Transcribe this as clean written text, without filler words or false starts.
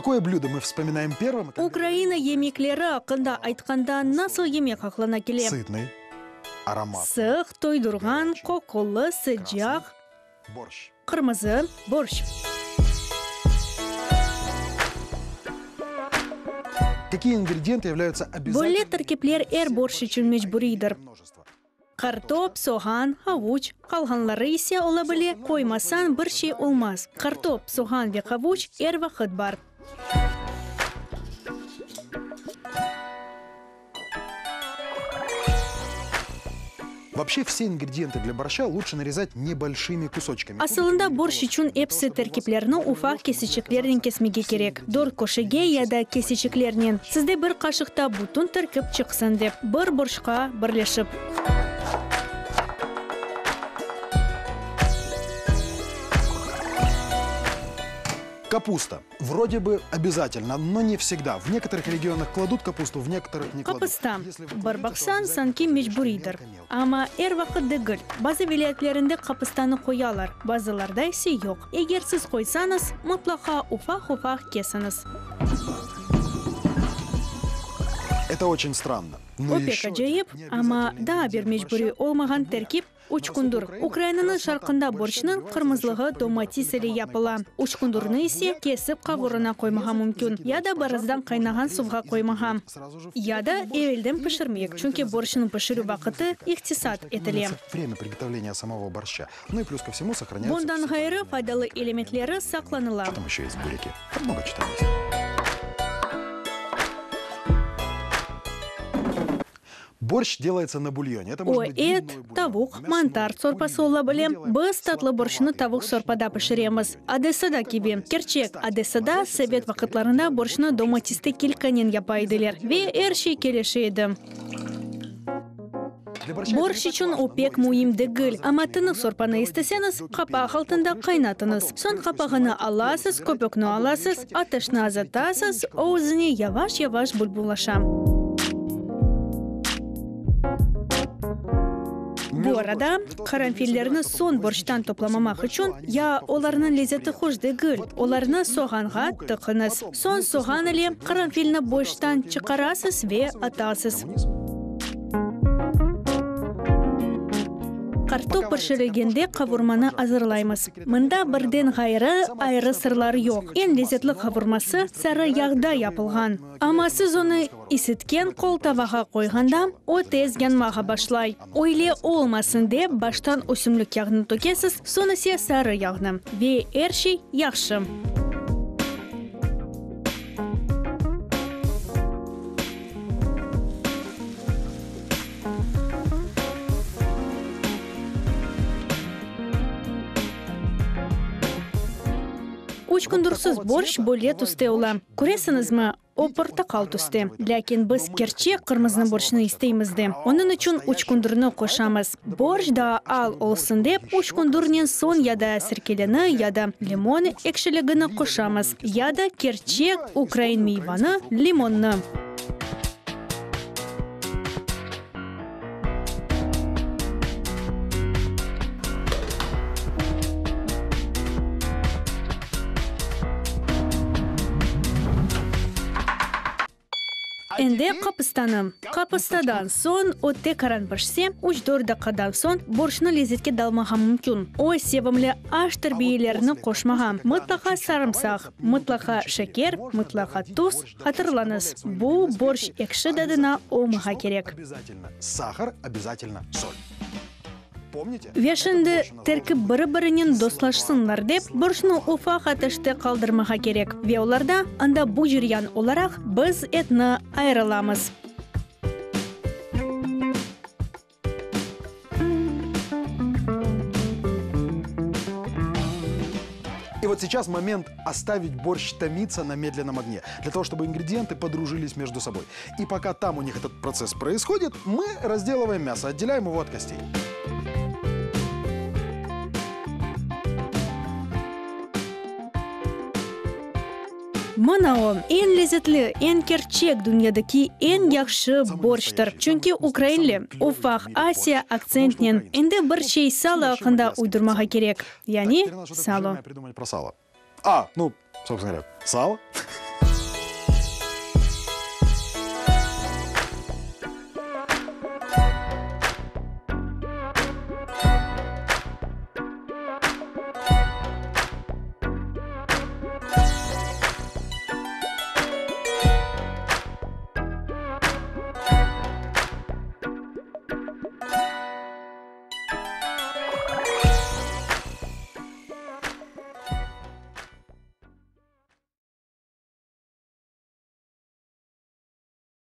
Какое блюдо мы вспоминаем первым? Ukraina yemekleri aqqında aytqanda nasıl yemek aqlına kele? Сытный, ароматный. Sıq, toydurğan, qoqulı, sıcaq, Борщ. qırmızı borşç. Какие ингредиенты являются обязательными? Böyle terkipler er borşç içün mecburiydir. Множество. Qartop, soğan, havuç, qalğanları ise ola bile, qoymasañ bir şey olmaz. Qartop, soğan ve havuç er vaqıt bar. Вообще все ингредиенты для борща лучше нарезать небольшими кусочками. Asılında borşç içün episi terkiplerni ufaq keseçiklernen kesmege kerek. Dört köşege ya da keseçiklernen. Sizde bir qaşıqta bütün terkip çıqsın dep, bir borşçqa birleşip. Капуста. Вроде бы обязательно, но не всегда. В некоторых регионах кладут капусту, в некоторых не кладут. Qapısta, Если вы bir кладете, то baqsañ, обязательно sanki тоже mecburiydir. мелко-мелко. Amma er vaqıt degil. Bazı vilâyetlerinde qapıstanı qoyalar, bazılarda ise yoq. Eger siz qoysañız, mıtlaqa ufaq-ufaq kesiñiz. Это очень странно. Но O pek еще acayip, один amma необязательный daa bir ингредиент mecburiy борща olmağan – буряк. terkip, На uçkundür. востоке Украины Ukrainanıñ краснота şarqında борща borşçnıñ наливается за счет qırmızılığı помидоров domatis или ile томатной yapıla. пасты. Uçkundürni А ise буряк kesip можно qavurına qoymağa резать, mümkün, закидывать ya da в birazdan прожарку, можно qaynağan резать suvğa и qoymağa. закидывать сразу же в Ya da готовый борщ evelden или pişirmek, çünki предварительно borşçnıñ запекать. pişirüv Я люблю vaqtı запекать, iqtisat потому что etile. экономится время приготовления самого борща. Ну и плюс ко всему сохраняются Bundan все ğayrı, полезные faydalı микроэлементы. elementleri saqlanıla. Что там еще есть в буряке? Там много чего там есть. Борщ делается на бульоне. Это может O быть et, грибной бульон, tavuq, мясной, mantar sorpası куриный. ola Мы bile. делаем Biz tatlı borşçnı сладковатый tavuq борщ sorpada на pişiremiz. бульоне. Odessada kibi. Kerçek, Odessada sovet vaqıtlarında borşçnı domatiste kilkanen yapa ediler ve er şey kelişe edi. Для борща это не Borşç так içün важно, o но pek если müim хотите degil, прозрачный amma tınıq бульон, sorpanı доводите isteseñiz, до qapaq кипения altında под крышкой, qaynatıñız. потом Soñ крышку qapağını снимаете, пену alasız, собираете, köpükni а бульон alasız, мешаете, ateşni будет azatasız, тихонечко o özüne yavaş-yavaş bulbulaşa. Bu Между arada, прочим, для того, чтобы не qaranfillerni собирать потом soñ borşçtan гвоздички по всему toplamamaq борщу, içün, они ya будут по вкусу olarnıñ очень lezeti приятные. hoş degil, Воткните olarnı их в soğanğa луковицу, tıqıñız. потом Soñ вместе с soğan ile луковицей qaranfilni гвоздичку borşçtan выбрасываете в борщ, çıqarasız ve выбрасываете atasız. коммунизм. Qartop pişirilgende qavurmanı azırlaymız. Mında birden ğayrı ayrı sırlar yoq. Eñ lezetli qavurması sarı yağda yapılğan. Amma siz onı isitken qol tavağa qoyğanda, o tez yanmağa başlay. Öyle olmasın dep, baştan ösümlik yağını tökesiz, soñ ise sarı yağnı. Ve er şey yahşı. Uçkundürsız borşç böyle tüste ola. Köresiñizmi, o portaqal tüste. Lâkin biz kerçek qırmızı borşçnı isteymiz de, onıñ içün uçkundürni qoşamız. Borşç daa al olsun dep, uçkundürnen soñ ya da sirkelini, ya da limon ekşiligini qoşamız, ya da kerçek ukrain meyvanı, limonnı. Endi qapıstanı. Qapıstadan soñ o tekaran pişse, üç-dört daqqadan soñ borşçnı lezetke dalmağa mümkün. O sevimli aş terbiyelerini qoşmağa, mıtlaqa sarımsaq, mıtlaqa şeker, mıtlaqa tuz, hatırlañız, bu borşç ekşi dadına olmağa kerek. Sahar, obязательно соль. Помните? Ve şimdi terkip biri-birinen dostlaşsınlar dep, borşçnı ufaq ateşte qaldırmağa kerek. Ve olarda anda bu ceryan olaraq biz etni ayırılamız. И вот сейчас момент оставить борщ томиться на медленном огне, для того, чтобы ингредиенты подружились между собой. И пока там у них этот процесс происходит, мы разделываем мясо, отделяем его от костей. Mına o, eñ lezetli, eñ kerçek, dünyadaki eñ yahşı borşçtır, çünki ukrainli, ufaq Asiya aktsentnen. Endi bir şey salo aqqında uydurmağa kerek, yani Так, теперь надо что-то salo. придумать про сало. А, ну, собственно говоря, сало.